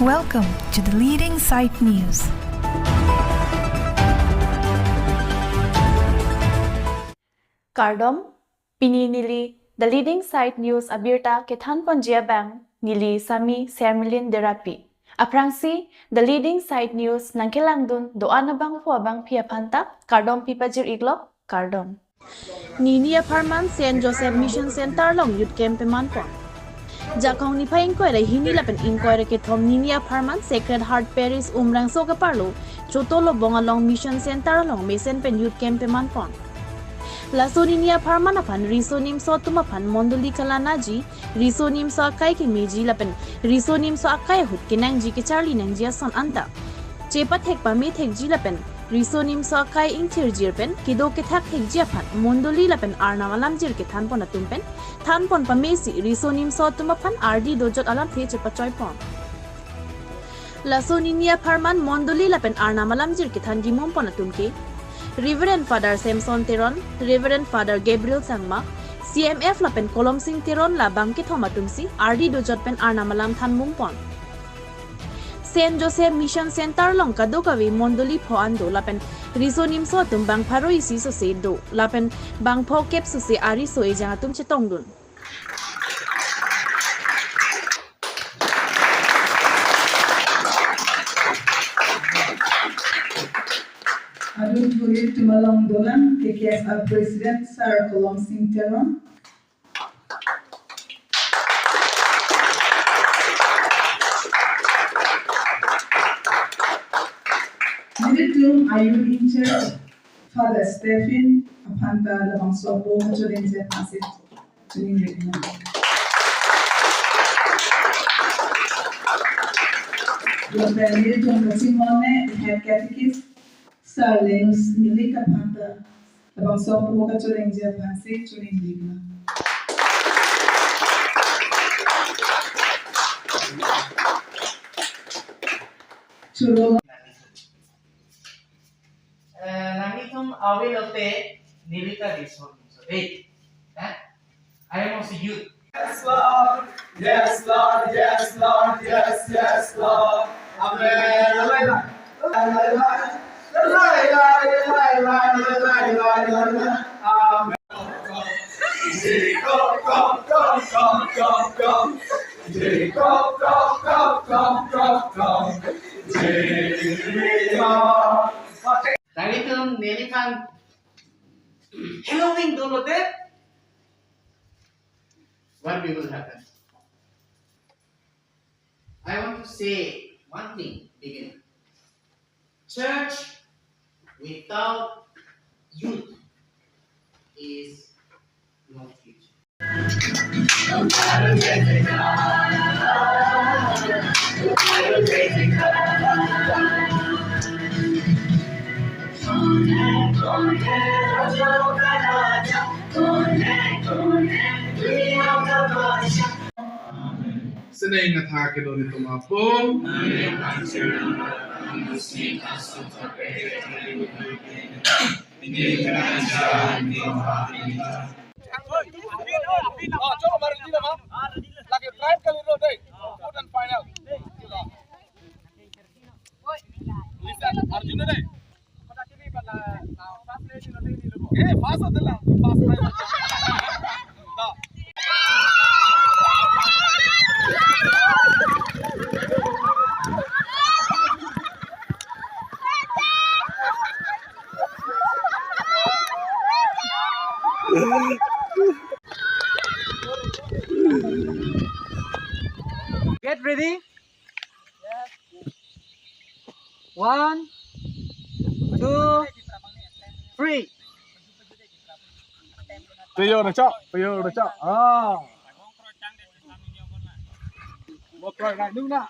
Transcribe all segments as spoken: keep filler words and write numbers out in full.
Welcome to the Leading Site News. Kardom, pini neli The Leading Site News abirta kethanponji abang neli Sami Sermilin Derapi. Aphrangsi The Leading Site News nangkelangdun do-an abangphu abangphi aphanta kardom pipajir-iklo, kardom. Nini apharman Saint Joseph Mission Center along Youth Camp pemanpon. Jakhong niphai ingkoi ra hini lapen ingkoi ra kethom nini apharman Sacred Heart Parish Umrangso keparlo Choto Lobong along Mission Center along mesen pen Youth Camp pemanpon. Laso nini apharman aphan riso nimso atum aphan mondoli kalanaji, riso nimso akai kemeji lapen riso nimso akai ahut kenangji kecharli nangji ason anta chepathek pamethekji lapen riso nimso akai ingthirjir pen kedo kethak thekji aphan mondoli lapen arnam alamjir kethanpon atum pen thanpon pamesi riso nimso atum aphan ardi dojot alamthe chepachoipon. Laso nini apharman mondoli lapen arnam alamjir kethan gimumpon atum ke Reverend Father Samson Teron, Reverend Father Gabriel Sangma, C M F lapen Kolom Sing Teron la bangkethom atumsi ardi dojot pen arnam alam thanmumpon. Saint Joseph Mission Center along kadokave mondoli pho an do lapen riso nimso atum bang pharo isi sose do lapen bang phokep sose ariso ejang atum chetongdun. Adun thuri tumalong dolang K K S R President Sir Kolom Sing Teron. Nelitum a-youth in charge Father Stephen aphanta labangso apo kachorengji aphansi choningri nang. Lapen nelitum kachimone Head Catechist Sir Lenus Milik aphanta labangso apo kachorengji aphansi choningri nang. Choro. Eh, nanglitum avelo te neli ta riso nimso dei. Eh? I am also youth. Yes, Lord. Yes, Lord. Yes, Lord. Yes, yes, Lord. Amen. Amen. Come, come, come, come, come. Come, come, come, come, come, come. Nanglitum neliphan Halloween dolo te, what will happen? I want to say one thing, begin. Church without youth is no future. Sining athak kedo nelitum aphan. Lagi terakhir kali lo deh. Fourth and final. Listen, Arjun deh. Eh, pass ate la, pass. Get ready. One, two, three. Tuyo na chok, tuyo na chok. Ah. Mo kroi na nung na.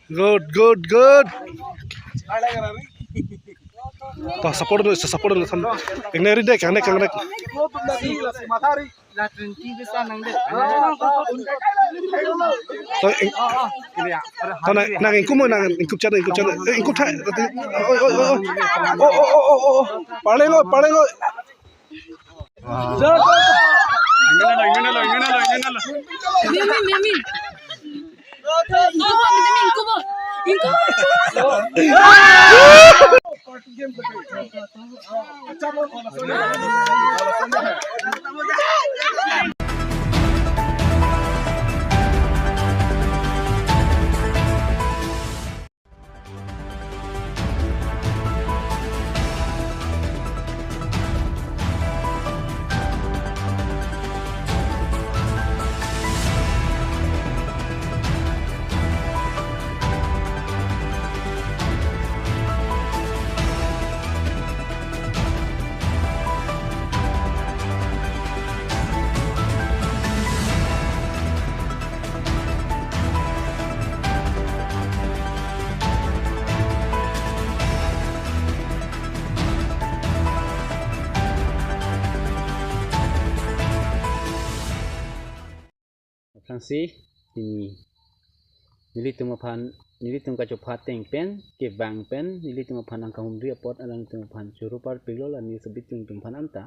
Good, good, good. To support do, support do, sam. Ingna ri dek, angnek, angnek. To ing-, to nang, nang ingkup mo, nang ingkup channel, ingkup channel. Eh, ingkup thai. Oi, oi, oi, oi. Oh, oh, oh, oh, oh. Parleng, oi, parleng, oi. Ingna lo, ingna lo, ingna lo, ingna lo. Mimin, mimin. Ingkubo, ingkubo, ingkubo. Aphrangsi, pini nelitum aphan, nelitum kachopha ateng pen, kevang pen, nelitum aphan nangkahumri apot, alangtum aphan choro parpiklo la news abit tum aphan anta.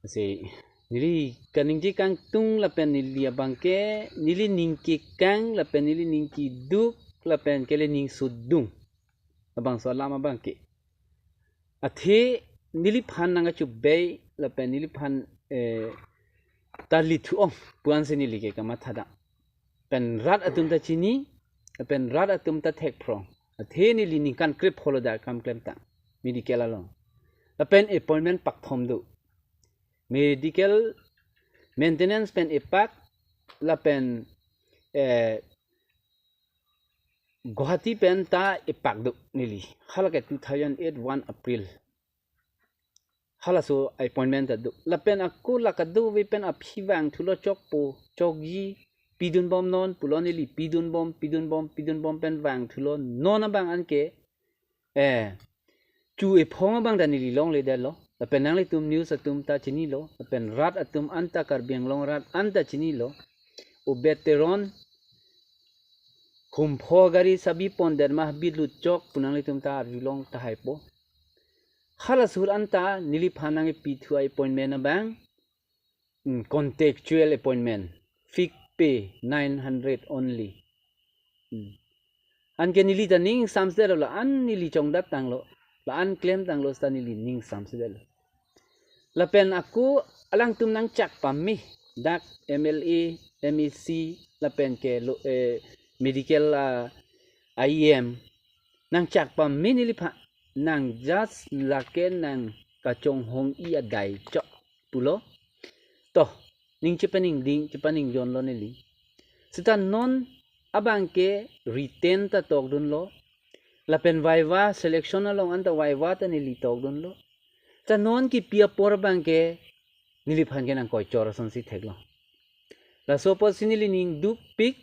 Lasi, neli kaningje kangtung lapen neli abangke, neli ning kekang lapen neli ning keduk lapen kele ning sudung. Labangso alam abangke. Athe neliphan nangkachubei lapen neliphan, eh, ta lithu-ong pu ansi neli ke kamathadam. Pen rat atum ta chini, pen rat atum ta thekphrong. Athe neli ningkan krep holo da kam klemtang. Medical along. Lapen appointment pakthom do. Medical maintenance pen epak lapen, eh, Guwahati pen ta epak do neli. Halake two thousand eight one April. Halaso appointment ta do. Lapen ako la kadokave pen aphi vangthulo chokpo, chokji, pidunbom non pulo neli, pidunbom, pidunbom, pidunbom pen vangthulo non abang anke, eh, chu ephong abang ta neli longledetlo. Lapen nanglitum news atum ta chinilo. Lapen rat atum anta, Karbi Anglong rat anta chinilo. O veteran humpho gari sabi pondet ma habit lut chok pu nanglitum ta arjulong tahaipo. Halaso ahut anta neliphan nangkepithu appointment abang, mm, contractual appointment, fixed pay nine hundred only. Hmm. Anke neli ta ning samsedetlo, la-an neli chongdat tanglo, la-an klemtanglo seta neli ning samsedetlo. Lapen ako alangtum nangchak pame, dak M L A, M A C, lapen ke lo, eh, medical, ah, I E M, nangchak pame neliphan, nang just lake nangkachonghong-i adai chok pulo. To, ning chepaningding, chepaningjonlo neli. Seta non abangke written ta tokdunlo. Lapen viva selection along anta viva ta neli tokdunlo. Ta non kipi apor abangke neliphan ke nangkoichor asonsi theklo. Laso apotsi neli ning dukpik,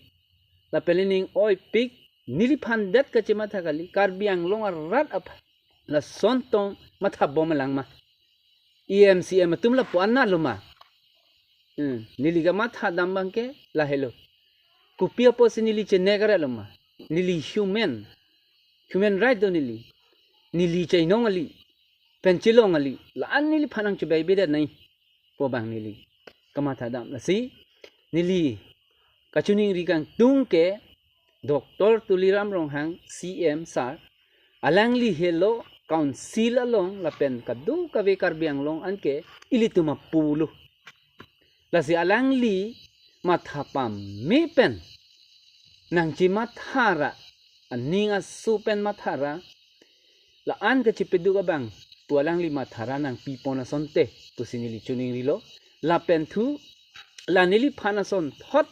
lapen neli ning oipik, neliphan det kachematha kali, Karbi Anglong arat aphan lason tong mathabom lang ma. E M C E M atum lapu-an nalo ma. Hmm, neli kamathadam abangke lahelo. Kopi apotsi neli chenek aretlo ma. Neli human. Human right do neli. Neli chainong kali. Pen chelong kali. La-an neliphan nangchubei bedet nai pu abang neli kamathadam. Lasi neli kachiningri kangtung ke Doctor Tuliram Ronghang C E M sir, alangli helo council along lapen kadokave Karbi Anglong anke ilitum apulo. Lasi alangli matha pame pen nangchematha ra, aning aso pen matha ra, la-an kachepeduk abang pu alangli matha ra nangpipon asonte pusi neli chiningrilo. Lapen thu la neliphan asonthot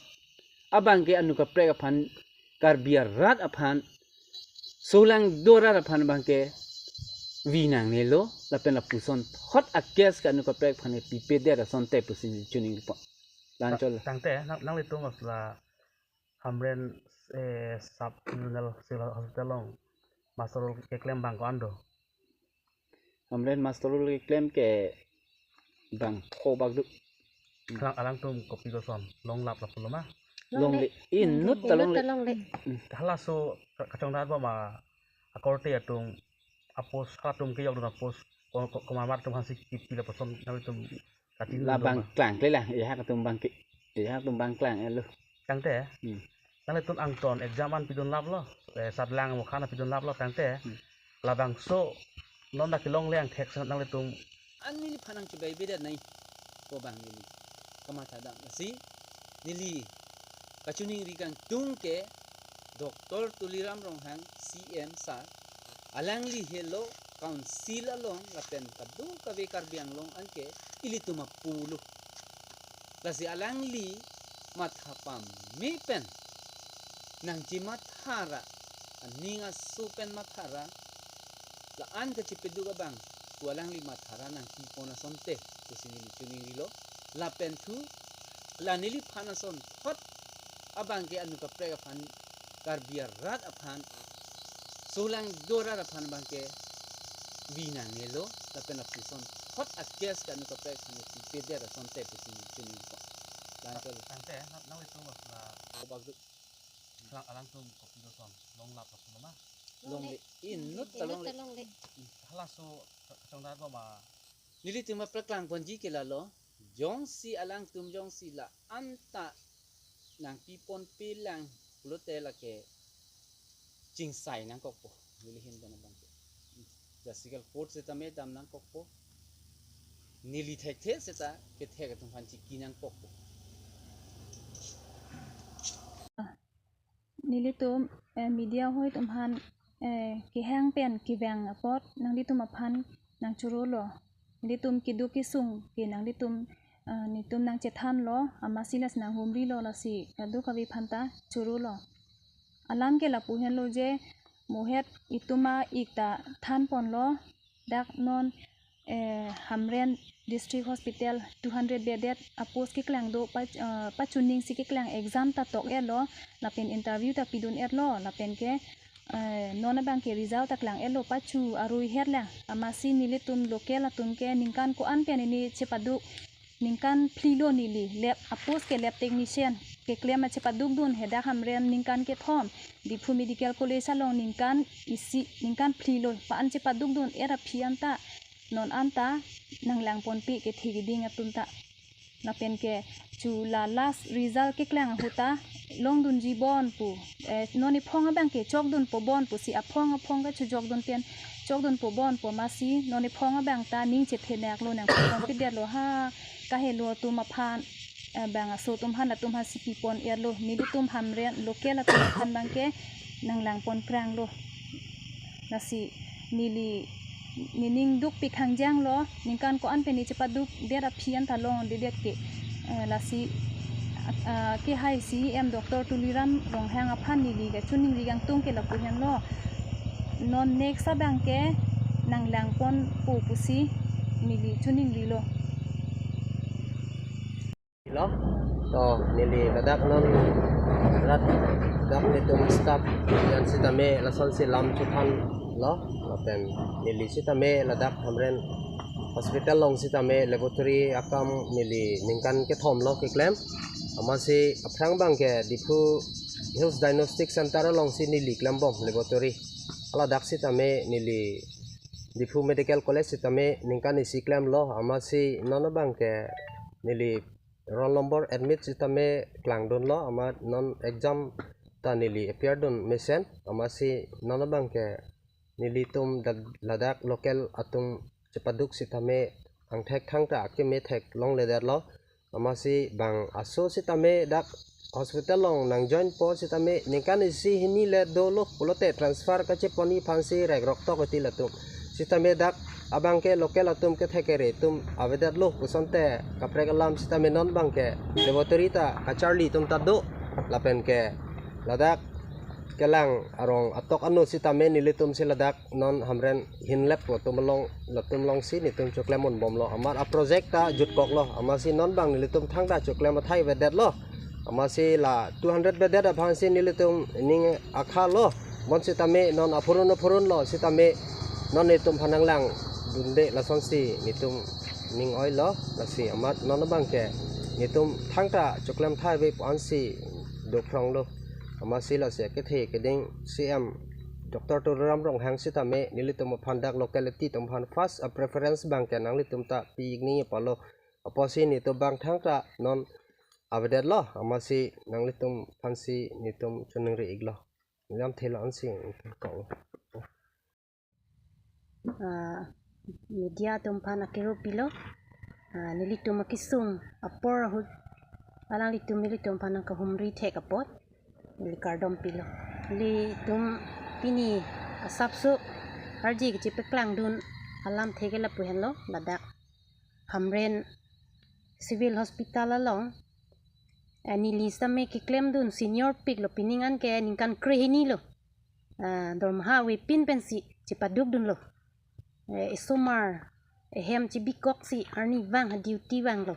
abangke anu kaprek aphan, Karbi arat aphan, solangdo arat aphan abangke vi nangnelo, lapen lapuson thot a-case ke anu kaprek aphan pipedet asonte pusi neli chiningripo. Lanchol. Tangte, nang, nanglitum asla Hamren, eh, Sub Regional Civil Hospital along master roll keklem abang ko-an do? Hamren master roll keklem ke bang pho bak do. Alang, alangtum kopi koson longlap lapulo ma? Longle. Inut ta longle. Longle. Halaso ka-, kachongdat bom ma akorte atum a-post, atum kejokdun a-post ko-, ko-, komat atum aphansi kipi lapuson nanglitum katin labang do ma? Klang kle lang, ya atum abangke. Ya atum abang klang elo. Tangte? Hmm. Nanglitum angton exam an pidun laplo, eh, satlang mukhan pidun laplo tangte. Hmm. Labangso non dak kelongle angthek sa nanglitum. An neliphan nangchibai bedet nai ko bang neli kamatha dam. Lasi neli kachiningri kangtung ke Doctor Tuliram Ronghang C M sir, alangli helo council along lapen kadokave Karbi Anglong anke ilitum apulo. Lasi alangli matha pame pen nangchimatha ra, aning aso pen matha ra, la-an kachepaduk abang pu alangli matha ra nangkipon asonte pusi neli chiningrilo. Lapen thu la neliphan asonthot abang ke anu kaprek aphan, Karbi arat aphan, solangdo arat aphan abang ke bi nangnelo, lapen lapuson thot a-case ke anu kaprek aphan pipedet asonte pusi neli chiningri. Langsung. Tangte, nang, nanglitum la obak du. Lang alangtum kopi do son, longlap lapu lo ma? Longle, inut ta longle. Inut ta longle. Halaso ka-, kachongdar bom ma? Nelitum apaklang ponji ke lalo, jongsi alangtum jongsi la-an ta nangpiponpe lang pulote lake chingsai nangkokpo. Neli ahin pen abang ke. Judicial court setame dam nangkokpo. Neli thekthe seta kethek atum aphan chiki nangkokpo. Nelitum, eh, media ahoi atum aphan, eh, kehang pen kevang apot nanglitum aphan nangchorolo. Nelitum keduk kesung ke nanglitum, eh, netum nangchethanlo, amatsi lasi nanghumrilo, lasi kadokave aphan ta chorolo. Alam ke lapu henlo je mohet itum a-ik ta thanponlo, dak non, eh, Hamren District Hospital two hundred bedded a-post keklang do pa, eh, pachuning si keklang exam ta tok-etlo, lapen interview ta pidun-etlo, lapen ke, eh, non abang ke result ta klang-etlo, pachu arui het lang. Amatsi nelitum local atum ke ningkan ko-an pen neli chepaduk, ningkan phli lo neli, lab, a-post ke lab technician keklem achepadukdun he dak Hamren ningkan kethom, Diphu Medical College along ningkan isi, ningkan phli lo, pa-an chepadukdun-et aphi anta, non anta nanglangponpe kethe keding atum ta. Lapen ke chu la last result keklang ahut ta longdunji bon pu, eh, non ephong abang ke chokdunpo bon pusi aphong aphong kachojokdun pen chokdunpo bon pu, amatsi non ephong abang ta ning chephenaklo, nangponpedetlo, ha, kahelo atum aphan, eh, bang aso atum aphan, atum aphan si pipon-etlo, nelitum Hamren local atum aphan abang ke nanglangpon kranglo. Lasi neli, nening dukpik hangjanglo, ningkan ko-an pen ne chepadukdet aphi anta longledet ke. Eh, lasi, ah, ah, kehai C M Doctor Tuliram Ronghang aphan neli kachiningri kangtung ke lapu henlo. Non next abang ke nanglangponpo pusi neli chiningrilo. Lo, to neli ladak non rat dak netum staff jan sitame lasonsi lam chothanlo, lapen neli sitame ladak Hamren Hospital along sitame laboratory akam neli ningkan kethom lo keklem. Amatsi aphrang abang ke Diphu Hills Diagnostic Center alongsi neli klembom laboratory. Ladak sitame neli Diphu Medical College sitame ningkan isi klemlo, amatsi non abang ke neli roll number admit sitame klangdunlo, amat non exam ta neli appear dun mesen, amatsi non abang ke nelitum dak ladak local atum chepaduk sitame angthek thangta akeme thek longledetlo, amatsi bang aso sitame dak hospital along nangjoinpo sitame ningkan isi hini le dolo pulote transfer kachepon aphansi rekrok tok iti latum. Sitame dak abang ke local atum kethek kere atum avedetlo pusonte kaprek alam sitame non abang ke laboratory ta kacharli atum ta do lapen ke ladak kelang arong atok anu sitame nelitum si ladak non Hamren Hinlep latum along, latum alongsi netum choklem unbomlo. Amat a-project ta jutkoklo. Amatsi non abang nelitum thangta choklem athai avedetlo. Amatsi la two hundred bedded aphansi nelitum ning akhalo. Bonsitame non aphurun aphurunlo sitame non netum aphan nanglangdunde lasonsi netum ning oilo. Lasi amat non abang ke netum thangta choklem athai ave pu-ansi dophronglo. Amatsi lasi kethe keding C M Doctor Tuliram Ronghang sitame nelitum aphan dak locality atum aphan first, ah, preference abang ke nanglitum ta pi-ik nangji pulo. Apotsi netum abang thangta non avedetlo, amatsi nanglitum aphansi nelitum choningri iklo. Lam thela ansi kong. Ah, media atum aphan akero pilo. Ah, nelitum akesung apor ahut alanglitum nelitum aphan nangkahumri thek apot neli kardom pilo. Nelitum pini asapso arje kachepaklangdun alamthe ke lapu henlo, ladak Hamren Civil Hospital along, eh, neli sitame keklemdun senior piklo, pining an ke ningkan krehini lo. Ah, dormaha avepin pensi chepadukdunlo. Eh, isomar ehem chebikoksi arnivang ha duty vanglo.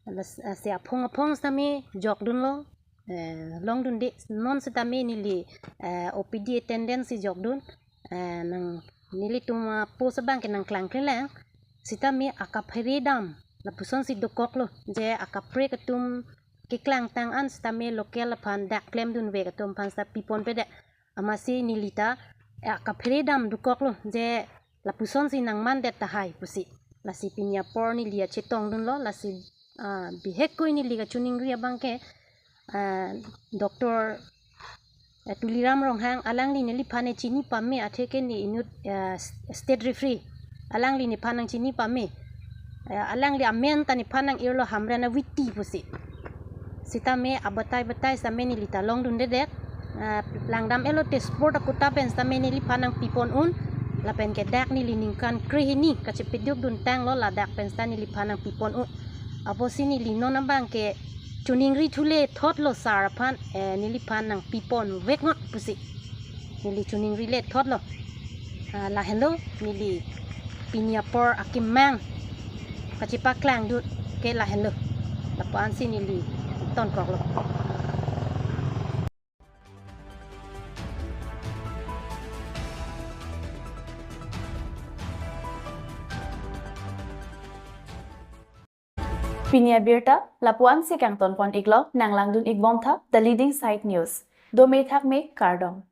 Las-, ah, si aphong aphong sitame jokdunlo. Eh, longdunde non sitame neli, eh, O P D attendant si jokdun. Eh, nang nelitum, ah, post abang ke nangklangklelang. Sitame akaphere dam lapusonsi dokoklo. Je akaprek atum keklangtang an sitame local aphan dak klemdunvek atum aphan sita piponpedet. Amatsi nelita, eh, akaphere dam dokoklo. Je lapusonsi nangmandet tahai pusi. Lasi pini apor neli achetongdunlo, lasi, ah, bihek koi neli kachoningri abang ke, ah, Doctor, eh, Tuliram Ronghang, alangli neliphan ne chini pame, atheke ne inut, eh, state referee. Alangli nephan nangchini pame. Eh, alangli amen ta nephan nang-irlo Hamren aviti pusi. Sitame abatai batai sitame nelita longdundedet. Ah, langdam-etlo te sport akota pen sitame neliphan nangpipon un. Lapen ke dak neli ningkan krehini kachepadukdun tanglo, ladak pen sita neliphan nangpipon un. Apotsi neli non abang ke choningri thule thotlo sir aphan, eh, neliphan nangpiponvek ngot pusi. Neli choningri le thotlo. Ah, lahenlo neli pini apor akemang kachepaklangdun ke lahenlo. Lapu-ansi neli tonkoklo. Pini abirta lapu-ansi kangtonpon iklo, nanglangdun ikbomtha The Leading Side News. Dome thakme, kardom.